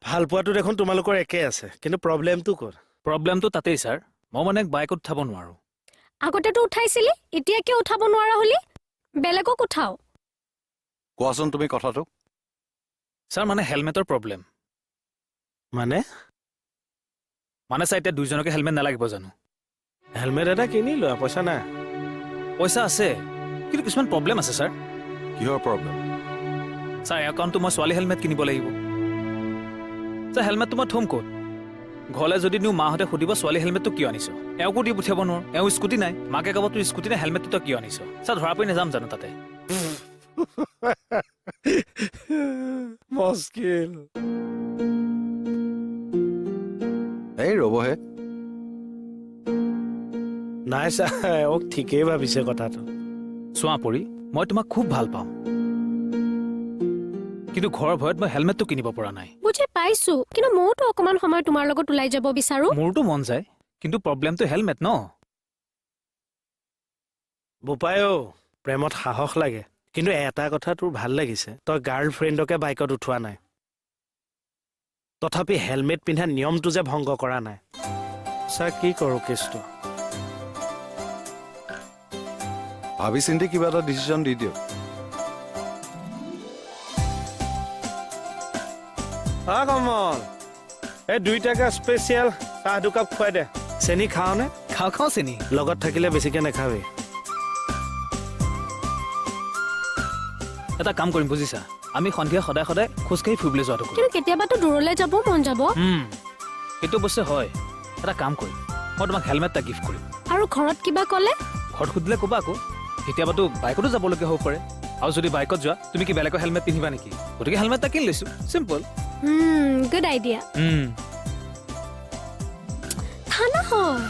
ভাল পোৱাটো দেখোন তোমালোকৰ একে আছে, কিন্তু প্ৰব্লেমটো ক'ত? প্ৰব্লেমটো তাতেই ছাৰ, মই মানে বাইকত উঠাব নোৱাৰো। আগতেতো উঠাইছিলি, এতিয়া কিয় উঠাব নোৱাৰা হলি? বেলেগক উঠাও। কোৱাচোন তুমি কথাটো। ছাৰ মানে হেলমেটৰ প্ৰব্লেম। মানে? মানে ছাৰ এতিয়া দুইজনকে হেলমেট নালাগিব জানো? হেলমেট এটা কিনি লোৱা, পইচা নাই? পইচা আছে, কিন্তু কিছুমান প্ৰব্লেম আছে ছাৰ। কিহৰ প্ৰব্লেম? ছাৰ একাউণ্টটো মই ছোৱালী হেলমেট কিনিব লাগিব। ছাৰ হেলমেটটো মই থ'ম ক'ত? ঘৰলৈ যদি নিওঁ মাহঁতে সুধিব ছোৱালী হেলমেটটো কিয় আনিছ? এওঁকো দি পঠিয়াব নোৱাৰো, এওঁ স্কুটি নাই। মাকে ক'ব তোৰ স্কুটি নাই, হেলমেটটো তই কিয় আনিছ? ছাৰ ধৰা পৰি নাযাম জানো তাতে? মস্কিল। এই ৰ'বহে। নাই ছাৰ, এওঁক ঠিকেই ভাবিছে কথাটো। চোৱা পৰি, মই তোমাক খুব ভাল পাওঁ, কিন্তু ঘৰৰ ভয়ত মই হেলমেটটো কিনিব পৰা নাই। বুজি পাইছো, কিন্তু ময়োতো অকমান সময় তোমাৰ লগত ওলাই যাব বিচাৰো। মোৰতো মন যায়, কিন্তু প্ৰব্লেমটো হেলমেট ন। বোপাই অ, প্ৰেমত সাহস লাগে, কিন্তু এটা কথা তোৰ ভাল লাগিছে, তই গাৰ্লফ্ৰেণ্ডকে বাইকত উঠোৱা নাই, তথাপি হেলমেট পিন্ধা নিয়মটো যে ভংগ কৰা নাই। ছাৰ কি কৰোঁ কেছটো? ভাবি চিন্তি কিবা এটা ডিচিশ্যন দি দিয়ক। অ কমল, এই দুইটাকে স্পেচিয়েল চাহ দুকাপ খুৱাই দে। চেনি খাওনে? খাওঁ খাওঁ চেনি। লগত থাকিলে বেছিকে নাখাবি। এটা কাম কৰিম বুজিছা, আমি সন্ধিয়া সদায় সদায় খোজকাঢ়ি ফুৰিবলৈ যোৱাটো কৰিম। কিন্তু কেতিয়াবাতো দূৰলৈ যাব মন যাব। সেইটো অৱশ্যে হয়। এটা কাম কৰিম, মই তোমাক হেলমেট এটা গিফ্ট কৰিম। আৰু ঘৰত কিবা ক'লে? ঘৰত সুধিলে ক'বা আকৌ, কেতিয়াবাতো বাইকতো যাবলগীয়া হ'ব পাৰে। আৰু যদি বাইকত যোৱা, তুমি কি বেলেগৰ হেলমেট পিন্ধিবা নেকি? গতিকে হেলমেট এটা কিনি লৈছো, চিম্পল। Good idea. ঠাণ্ডা হয়।